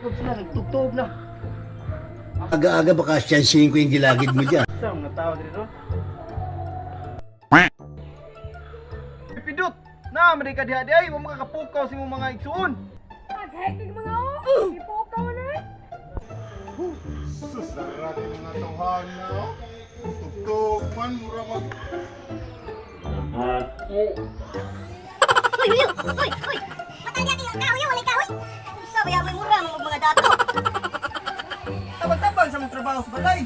Tugtog sila, nagtugtog na. Aga-aga baka siyansihin ko yung gilagid mo dyan. Sa mga tao dito. Pidot! Na, mali ka diha diay, wa makakapukaw sa imong mga igsuon. Pag-hectic mga o! Ipukaw na eh! Susara ni mga tawhan na oh. Tugtog man, mura mag. Uy, uy, uy, uy! Matanya kayong kahoy, walay kahoy! Sabi amoy mura mga mga dato! Tabang-tabang sa mong trabaho sa balay.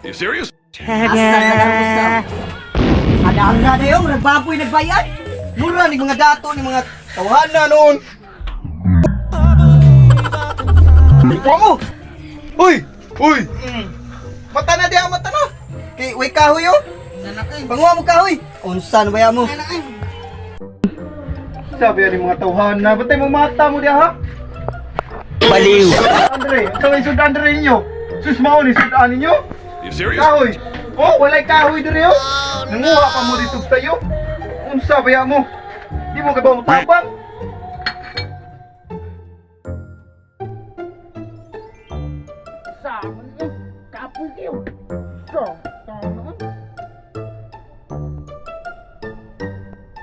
You serious? Asa ka lang usap? Adang na dayo, murag baboy nagbayad! Mura ni mga dato ni mga tawhana noon. Kuha mo! Uy! Uy! Mata na diha, mata na! Kay way kahoy oh! Panguha mo kahoy! Unsa na baya mo? Sabi ni mga tawhana, ba't mo mata mo diha ha? Baliw! Andre, sa may sudan Andre ninyo. Sus mao ni sudan ninyo. You serious? Kahoy. Oh, walay kahoy dire oh. Nanguha pa mo dito sayo. Unsa baya mo? Di mo ka ba mutabang?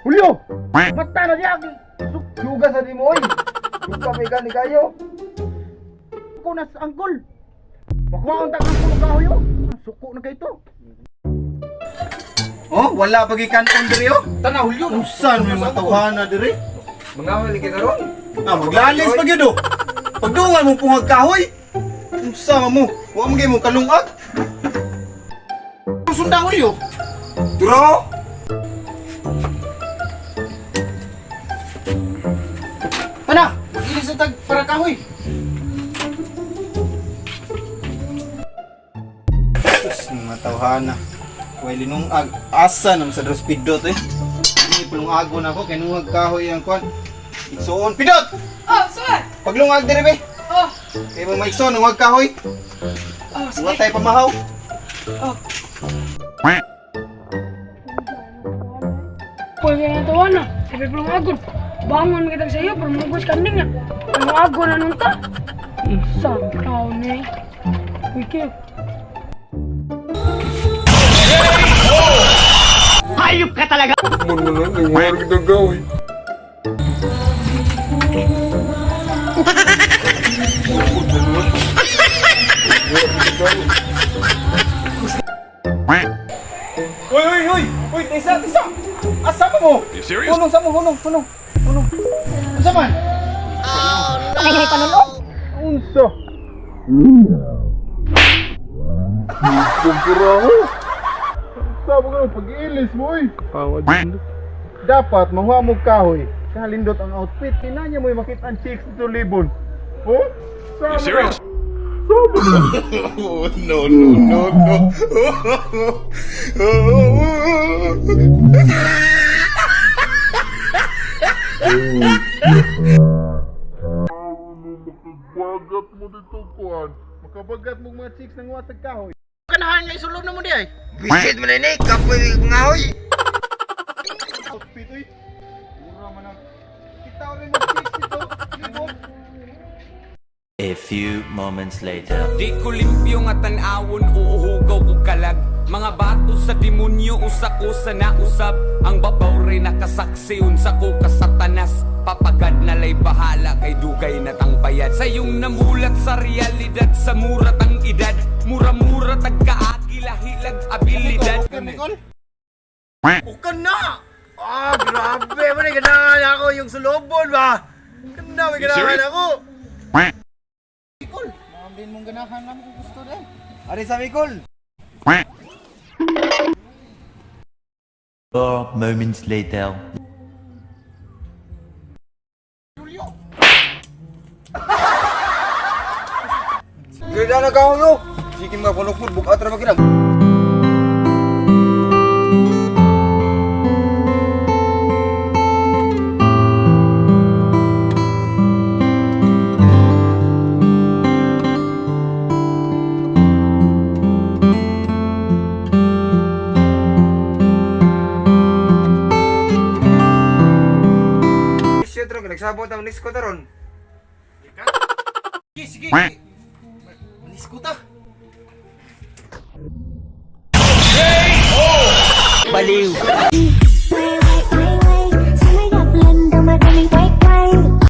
Julio! Mata na diya! Suga sa di mo oy! Suga may gani kayo! Ko na sa angkol! Pakuha ang takang ko kahoy oh! Suko na kayo to! Oh, wala pa gikanon diri oh. Tanaw Julio. Unsan may mga tawhana diri? Mga wali kita ron. Ah, maglalis pa gyud oh. Pagdungan mo pungag kahoy. Unsa man mo? Wa man gyud mo kalungag. Sundang Julio. Duro. Tana, ilis na tag para kahoy. Sus, mga tawhana. Way linungag. Asa naman sa dros pidot eh. Hindi palungagon ako kay nungag kahoy ang kwan. Igsuon pidot. Oh, sir! Paglungag diri be. Oh! Kay mo maigsoon nungag kahoy. Oh, Wa tay pamahaw. Oh. Pwede na tawa na. Sabi ko lang agon. Bangon kita sa iyo, pero mugos kanding na. Ang agon na nung ta. Isang taon eh. Wiki. Uy, uy, uy! Uy, tisa, tisa! Asa pa mo? You serious? Hunong sa mo, hunong, hunong, hunong. Unsa man? Ay, ay, panunog! Unsa? Kumpura ko. Sabi ko, pag-ilis mo eh. Dapat manguha mo kahoy. Kalindot ang outfit. Kinanya mo makita ang chicks dito libon. Oh? You serious? Oh, no, no, no, no. Makabagat mo dito, kuan. Makabagat mo mga chicks nang wasag kahoy. Kanahan nga isulob na mo di ay. Visit mo na ni kapoy ngahoy. Outfit uy. Mura man ang kita rin mo chicks dito. Libon. A few moments later. Di ko limpyo nga tan-awon, uuhugaw ko kalag. Mga bato sa demonyo, usa ko sa nausab. Ang babaw rin nakasaksi, unsa ko kasatanas. Papagad na lay bahala kay dugay na tang bayad. Sa iyong namulat sa realidad, sa murat ang edad. Mura-mura tagkaagila, hilag abilidad. Nicole? Ukan na! Ah, grabe mo na ganahan ako yung sulobon ba? Kana may ganahan serious? ako. Nicole, maambin mong ganahan lang kung gusto din. Ari sa Bicol. 4 moments later. Ganda na kahoy oh. Sige mga punok bukat ra makinag. Shit, ron, nagsabot ang next ko taron. Sige, sige. Manis ko ta. Baliw.